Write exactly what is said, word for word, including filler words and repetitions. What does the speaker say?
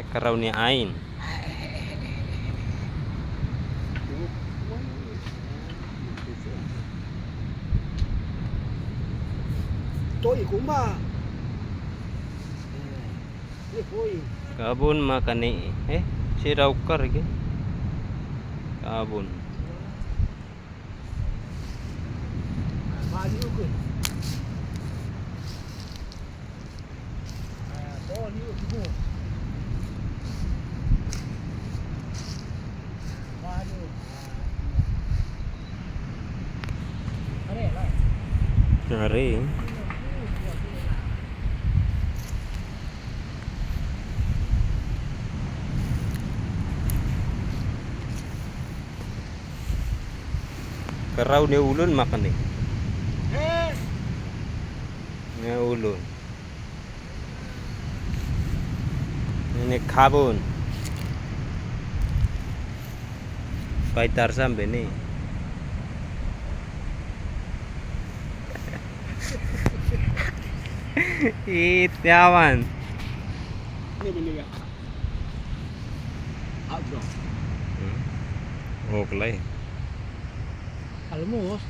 Karau nia ain. To'i kumba. Nia foin. Kabun maka ne'e, eh, sira ukar ke. Kabun. Are. Karau nia ulun maka ne'e. Nia ulun. Ne'e kabun. Pai Tarzan be ne'e. Ih, nyaman. Ini bener ya. Outdoor. Hmm. Oh, kelai. Kalau mus,